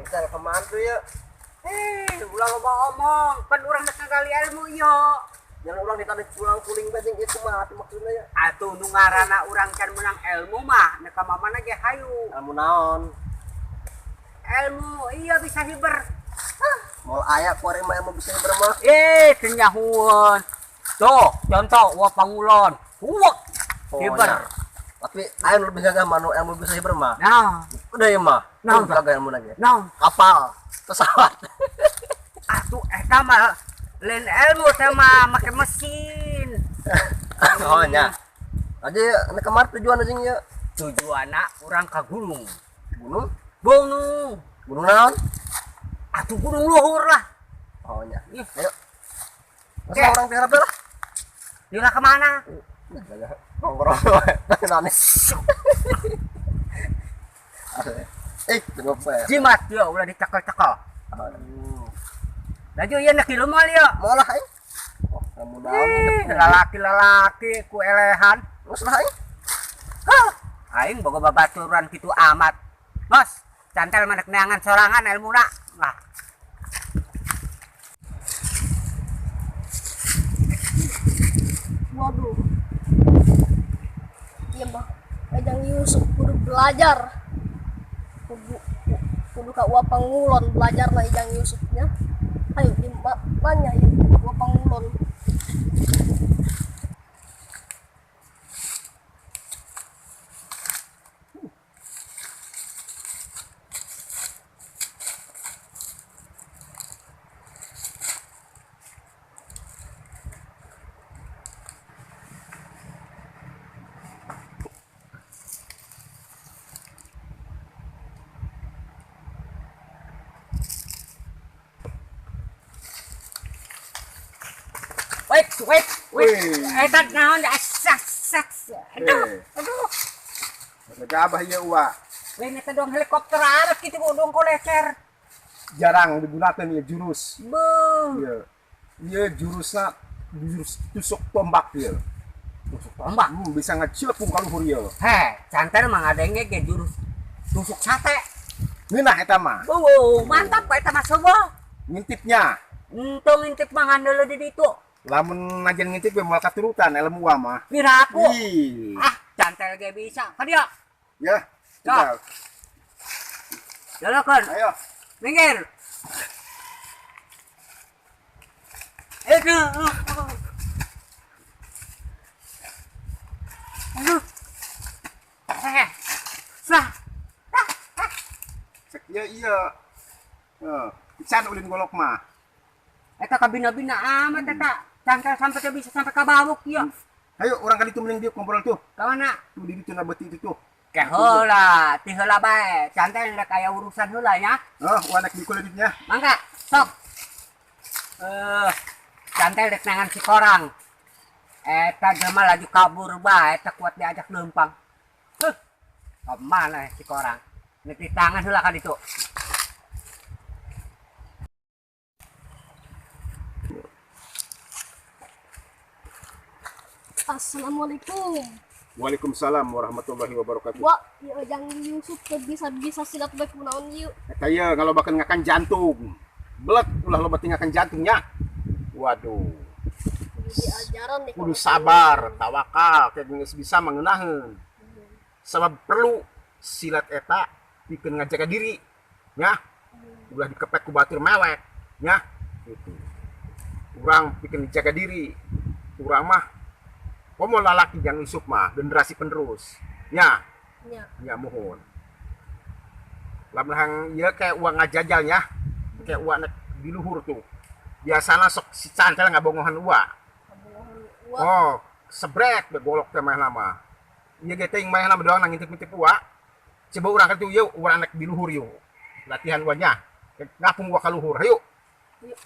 Entel kemana tuh ya? Ulah loba omong, pan urang geus ngagali ilmu ieu. Jangan urang ditarik pulang kuling bajing itu mah atuh maksudnya ya. Atuh nu ngaranna urang can menang ilmu mah, nek ka mamana ge hayu. Ilmu naon? Ilmu iya bisa hiber. Moal aya kuari mah ilmu bisa hiber mah. Teu nyahueun. Tuh, contoh Wa Pangulon. Huwek. Oh, Hiber. ya. Tapi aya nu lebih gagah mah nu ilmu bisa hiber mah. Nah, Udah ya mah. Naon, Tuh, gagah ilmu lagi. Naon? Kapal, pesawat. Atuh eta mah lain ilmu teh mah make mesin. Oh nya. Aja ya, nek kemana tujuan anjing ya? Tujuanna urang ka gunung. Gunung? Gunung. Gunung naon? Atuh gunung luhur lah. Oh nya. Ih. Ayo. Oke. Masa orang tiharap lah. Dila kemana? Nongkrong wae. Nani. Tengok ya. Jimat dia ulah dicekel-cekel. Laju ieu nek kieu moal ieu. Mau lah aing. Oh, kamu naon? Ih, lalaki-lalaki ku elehan. Terus lah aing. Hah, aing boga babaturan kitu amat. Bos, cantel mah nek neangan sorangan ilmuna. Nah. Waduh. Iya mah, Ejang Yusuf kudu belajar. Kudu ka Wa Pangulon belajar lah Ejang Yusufnya. Ayo di mana ya Wa Pangulon. Wait, wait, wait. Wih. Eta naon sak sak. Aduh, Eh. aduh. Gabah ieu uwa. Lain eta dong helikopter arek kitu dong kolecer. Jarang digunakan ieu jurus. Beuh. Ieu. Ieu jurusna jurus tusuk tombak ieu. Tusuk tombak. Bisa ngacilepung ka luhur ieu. Heh, cantel mah ngadenge ge jurus tusuk sate. Ngeunah eta mah. Beuh, mantap eta mah coba. Ngintipnya. Entong ngintip mah ngandel di ditu. Lamun najan ngintip ge moal katurutan ilmu uwa mah. Piraku. Ih. Ah, cantel ge bisa. Ka dieu. Ya. Ya. Tinggal. Jalakeun. Ayo. Minggir. Aduh. Aduh. Sah. Cek iya iya. Heeh. Pisan ulin golok mah. Eta kabina-bina amat eta. Cantel sampai teh bisa sampai ka bawuk ieu. Ayo urang ka ditu mending dieu ngobrol tuh. Ka mana? Tuh di ditu na beuti itu tuh. Ke heula, ti heula bae. Cantel rek aya urusan heula nya. Heuh, uang nek dikul ditu nya. Mangga, sok. Cantel rek nangan si korang. Eta jelema laju kabur bae, eta kuat diajak leumpang. Huh. Ka mana si korang? Nek di tangan heula ka ditu. Assalamualaikum. Waalaikumsalam warahmatullahi wabarakatuh. Wah, ieu Ejang Yusuf teh bisa-bisa silat bae kunaon ieu. Eta ieu ngalobakeun ngakan jantung. Belet ulah loba tinggakan jantungnya. Waduh. Jadi ajaran nih. Kudu sabar, tawakal, kayak geus bisa mengenaheun. Sabab perlu silat eta pikeun ngajaga diri. Nya. Ulah dikepek ku batur mewek, nya. Gitu. Urang pikeun jaga diri. Urang mah komo lalaki jang Yusuf mah generasi penerus. Nya. Nya. Nya mohon. Lamun hang ieu kayak uang ngajajalnya, kayak uang nek di luhur tuh. Biasana sok si cantel ngabongohan ua. Ngabongohan ua. Oh, sebrek begolok teh mah lama. Ieu ge teuing mah lama doang nang ngintip-ngintip ua. Coba urang ka ditu yeuh, urang nek di luhur yeuh. Latihan uanya. Ngapung ua ka luhur, hayu. Yuk.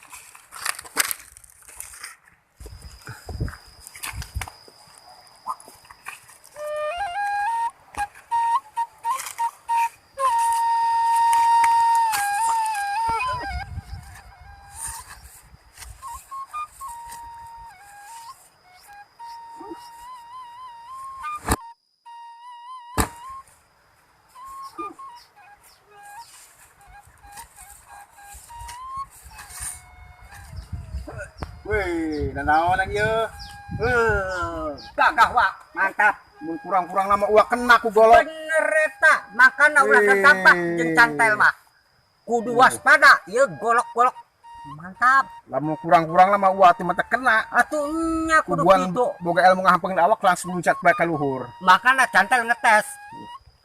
Wih, nanaonan ieu? Gagah, Wak, mantap. Mun kurang-kurang lama uak kena ku golok. Bener eta, makana ulah gegabah jeung cantel mah. Kudu waspada, ieu golok-golok mantap. Lamun kurang-kurang lama uak teh mata kena. Atuh nya kudu Kubuan kitu. Boga ilmu ngahampengin awak langsung luncat bae ka luhur. Makana cantel ngetes.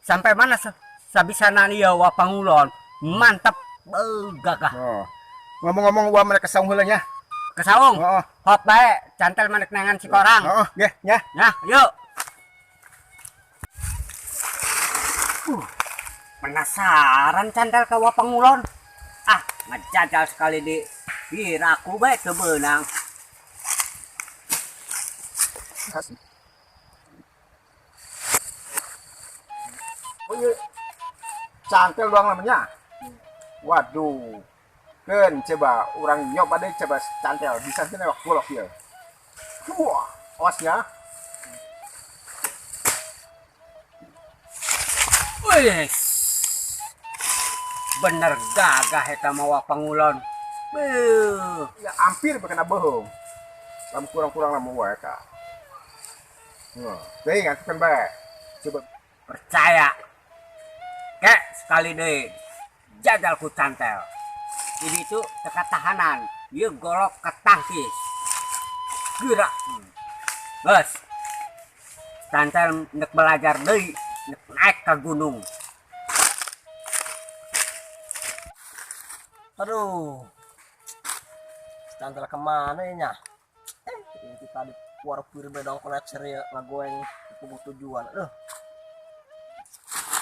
Sampai mana sabisana ieu Wa Pangulon. Mantap, beuh, gagah. Oh. Ngomong-ngomong, uak mereka saung heula nya. Ke saung. Heeh. Hop bae, cantel manek nangan si korang. Heeh, geh nya. Nah, yuk. Penasaran cantel ka Wa Pangulon. Ah, ngejajal sekali di piraku bae teu beunang. Oh iya. Cantel doang namanya. Waduh. Keun coba urang nyoba deh, coba cantel bisa sih newak golok ya. Wah, awas ya. Wih. Bener gagah eta mah Wa Pangulon. Beuh. Ya hampir kena bohong. Lamun kurang-kurang lama wae ka. Wah, deui ngatukeun bae. Coba. Percaya. Kek sekali deh. Jajal ku cantel. Ini tuh teka tahanan. Ieu golok ketangkis. Gerak. Bos. Cantel nek belajar deui, nek naik ke gunung. Aduh. Cantel kemana ya nya? Eh, ini tadi puar-puir bedong kolecer ya ngagoeng kubu tujuan. Aduh.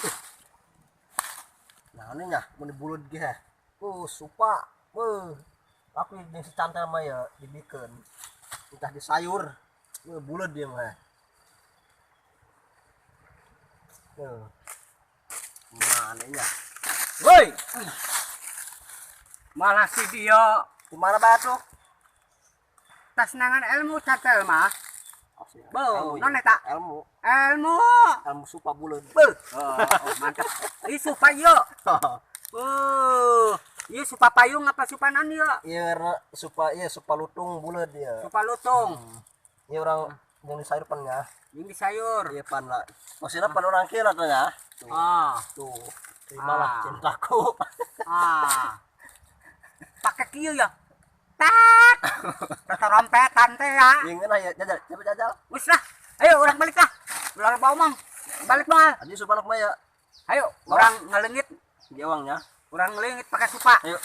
Eh. Nah, ini nya mun bulut ge. Supa. Beuh. Aku jeung si cantel mah ya dibikeun. Entah di sayur. Beuh, buleud dia mah. Tuh. Mana nya? Woi. Malah si dia Di mana bae tuh? Tas nangan ilmu cantel mah. Beuh, Ilmu, non eta? Ilmu, Ilmu. Ilmu supa buleud. Beuh. Oh, mantap. Ih, supa ieu. Beuh. Ieu supa payung apa supa naon ieu? Iya, supa, iya, supa lutung buleud dia. Supa lutung. Ini orang yang di sayur pan ya. Yang di sayur. Iya pan lah. Maksudnya pan orang kira tuh ya. Tuh, Ah. tuh. Terimalah Ah. cintaku. Ah. Pakai kieu ya. Tak. Tetorompetan teh ya. Iya ngeunah ya, jajal, coba jajal. Wis lah. Ayo urang balik lah. Ulah bau mang. Balik mah. Aji supa nuk mah ya. Ayo, urang ngalengit, Jewangnya. Urang ngalengit pakai supa. Ayo.